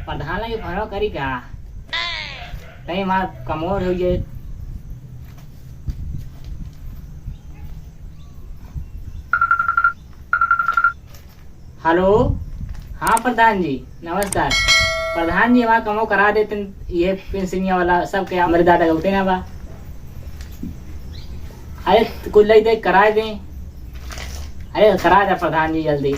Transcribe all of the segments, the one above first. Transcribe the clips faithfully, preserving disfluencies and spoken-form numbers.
प्रधान लगे फोन करी का? नहीं, हमार कमोर हो गए। हेलो, हाँ प्रधान जी, नमस्कार। प्रधान जी, हमार कमो करा देते, ये पेंशनिया वाला, सबके हमरे दादा के होते ना बा। अरे, कुल लई दे, कराए दे। अरे, करा दे प्रधान जी, जल्दी।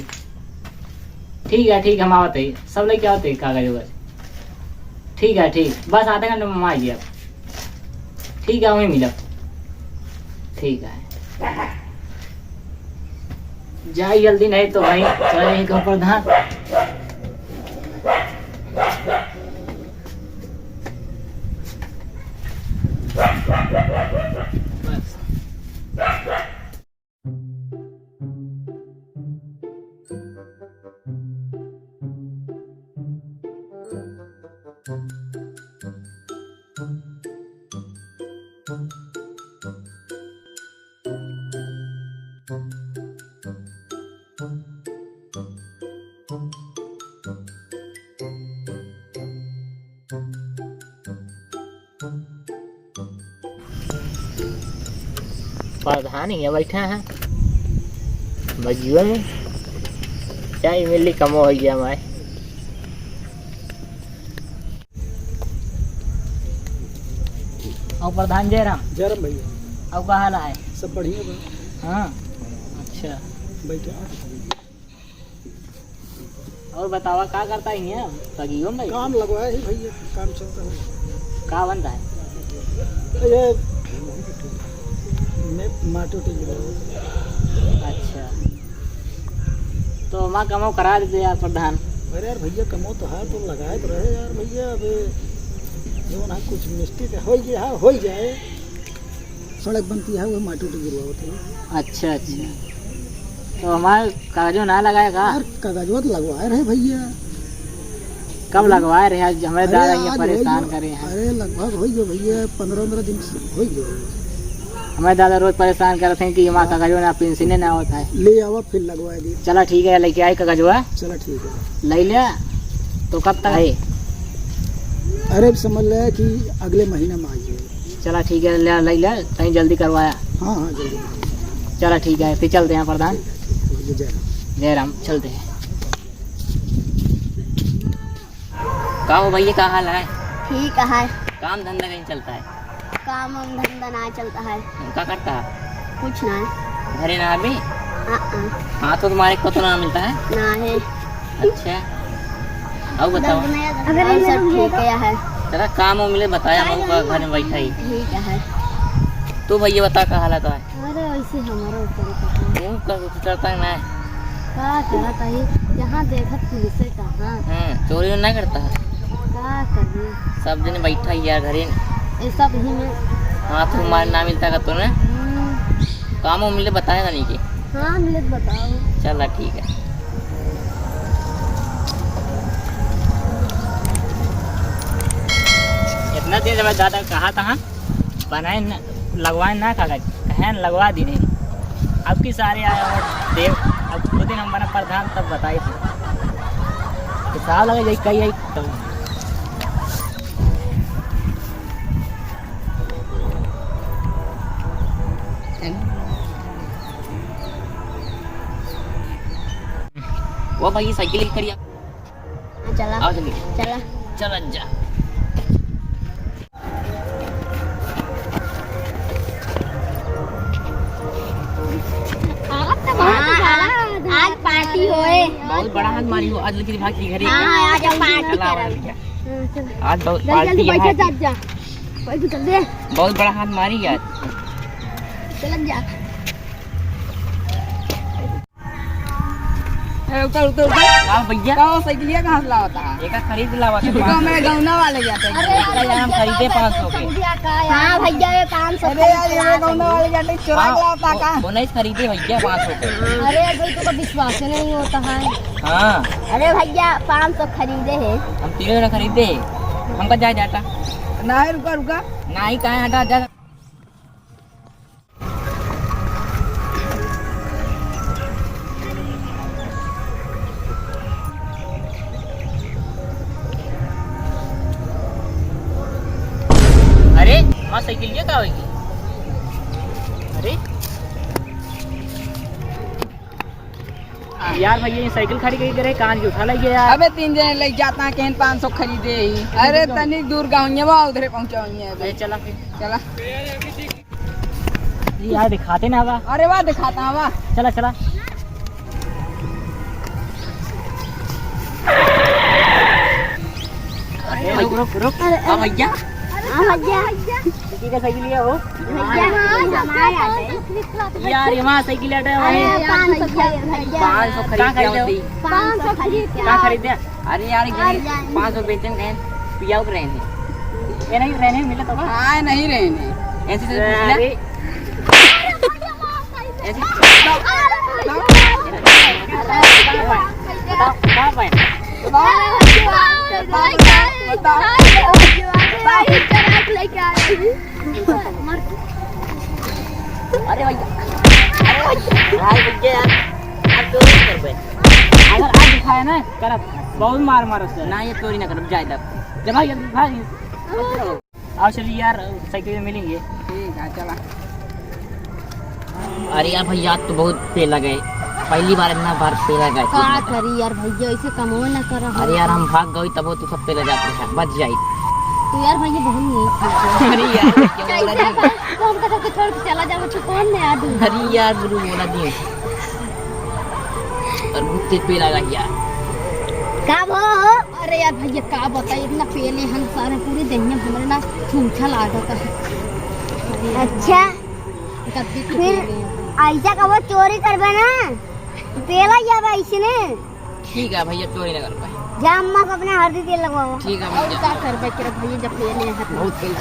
ठीक है, ठीक, हम आवत है, सब लेके आवत है कागज उगज। ठीक है, ठीक, बस आधे घंटे में हम आ गया। ठीक है, वहीं मिलब। ठीक है, जाई जल्दी, नहीं तो भाई चला जाई कहूँ प्रधान। बस। प्रधान हियाँ बैठा है बगिया में, चाय मिली कमो हो गया हमारे। और प्रधान जयराम। जयराम भैया। और का हाल है? सब बढ़िया बा। हाँ, अच्छा। बैठा। और बतावा, का करता है हियाँ बगियो में? काम लगवाए ही भैया, काम चलता है। का बनता है? ये मे-, माटी उटी गिरा। अच्छा, तो हमार कमो करा देते यार प्रधान। अरे यार भैया, कमो तो है, तो लगाए तो रहे यार भैया। अब जौन है कुछ मिस्टेक हो गया है, हो ही जाए। सड़क बनती है, वो माटी उटी गिरवावत है। अच्छा, अच्छा। तो हमार कागजो ना लगाए का? यार, कागजवा तो लगवाए रहे भैया। कब लगवाए रहे? आज हमारे अरे, दादा ये आज परेशान होई गयो, करे हैं। अरे, लगभग होई गयो भैया, पन्द्रह, पन्द्रह दिन से होई गयो। हमारे दादा रोज परेशान करत हैं कि हमार हाँ। कागजो ना, पेंशने ना होता है। ले आवा, फिर लगवा दी। चला ठीक है, लेके आई कागजवा। चला ठीक है। ले ले, तो कब तक आए? अरे, अब समझ ले कि अगले महीना में आइए। चला ठीक है, ले, ले ले, कहीं जल्दी करवाया। हाँ, हाँ, जल्दी। चला ठीक है, फिर चलते हैं प्रधान। ठीक है, जय राम। जय राम, चलते हैं। का हो भैया, का हाल है? ठीक है। काम धंधा कैसे चलता है? काम वाम धंधा ना चलता है। का करता है? कुछ ना है। घरे ना अभी? हाँ, हाँ। हाँ, तो तुम्हारे को तो ना मिलता है? ना है। अच्छा, और बताओ। और सब ठीक है। जरा काम वाम मिले बताया, हम लोग घर में बैठा ही। ठीक है। तू भैया बता, का हालत है? अरे, वैसे हमारा ऊपर ही पता है। क्यों कर, कुछ करता है ना? का करत है? जहाँ देखत पुलिस है, कहाँ? हाँ, चोरी ना करता है? का करी? सब दिन बैठा ही यार घरे। ये सब ही में। हाँ, तुम्हारे ना मिलता का तो ना? हम्म। काम वाम मिले बताया था नहीं कि? हाँ, मिले तो बताओ। चला, ठीक है। इतना दिन से मैं दादा कहा था, हाँ? बनाए न, लगवाए ना कागज, कहे न लगवा दी नहीं। अब की सारे आए और देव, अब खुद ही हम बना प्रधान तब बताई थी। तो साहब लगे यही कही है तब। वो भाई साइकिल खड़ी है। हाँ, चला। आओ जल्दी। चला। चला जा। आज तो बहुत हाँ, बड़ा, आज, आज पार्टी होए। बहुत बड़ा हाथ मारी हो, आज लेकिन भाग के घरे। हाँ, आज हम पार्टी चला, करेंगे। हाँ, चल। आज बहुत जल्दी, पार्टी जल्दी है। बैठ जा, जा। बैठ जा, जल्दी। बहुत बड़ा हाथ मारी आज। चल जा। ए, उतर, उतर, उतर। का भैया? का हो, साइकिलिया कहाँ से लावत है? एका खरीद लावत है। तो हमें गौना वाले जाते हैं। अरे यार, एका यार हम खरीदे पाँच सौ के। समझिया का यार? हाँ भैया, ये पाँच सौ अरे यार, ये खरीद गौना वाले जाते हैं, चुरा के लावत है का? वो, वो नहीं खरीदे भैया, पाँच सौ के। अरे भाई, तुमको विश्वास ही नहीं होता है। हाँ। अरे भैया, पाँच सौ खरीदे हैं। हम तीनों जने खरीदे हैं। हमका जाए जाता। नहीं, रुका, रुका। नहीं, कहाँ हटा, जा। साइकिल ये का होगी? अरे यार भैया, ये साइकिल खड़ी करी करे, कान के उठा लइगे यार। अबे तीन जने लइ जाता है, कहन पाँच सौ खरीदे ही। अरे तनिक दूर गाँव में बा, उधरे पहुँचा हुई है अबे। अरे चला फिर। चला। ये यार दिखाते ना बा। अरे वाह, दिखाता है वाह। चला, चला। अरे रुक, रुक, रुक। अरे, हाँ भैया। हाँ भैया। किसी का साइकिल लिया हो? भैया, हाँ, हमारे आते हैं। यार, ये वहाँ साइकिल आते हैं, अरे, वहीं। पाँच सौ खरीद, भैया। पाँच सौ खरीद कहाँ क्या खरीदे हो? होती? पाँच सौ खरीद कहाँ खरीदे? अरे यार, अरे यार। पाँच सौ बेचन गए, पियाऊ के रहने। ये नहीं रहने मिले तो बा? हाँ, नहीं रहने। ऐसे से पूछ ले। अरे। ऐसे। बताओ, बताओ, बताओ। अरे भैया, अरे भैया, भाई भैया यार, आप चोरी कर बे। अगर आज दिखाया ना, करत बहुत मार मारो सर। ना, ये चोरी ना करब, जाए तब। जब भाई, जल्दी भाई। आओ चलिए यार, साइकिल में मिलेंगे। ठीक है, चला। अरे यार भैया, आज तो बहुत पेला गए, पहली बार इतना बार पेला गए। का करी यार भैया, ऐसे कमो ना कर। अरे यार, हम भाग गए तब तो सब पेला जाते हैं, बच जाए। तो यार भैया, बहुत नीक है। अरे यार, क्या बोला जी? तो हम तो सबके छोड़ के चला जाओ, तो कौन ले आ दूँ? अरे यार, गुरु बोला जी। और गुत्ते पेला गया यार। का भो? अरे यार भैया, का बताई, इतना पेले हम सारे पूरे देहिया में हमरे ना छूछा लागत है। अच्छा। गद्दी के फिर पेले हैं। ऐसा कबो चोरी करबे ना, पेला जाबे ऐसने। ठीक है भैया, चोरी ना कर पाए। जा अम्मा को अपना हरदी तेल लगवाओ। ठीक है और भैया। का करबे के भैया, जब पेले हैं तो। बहुत पेला।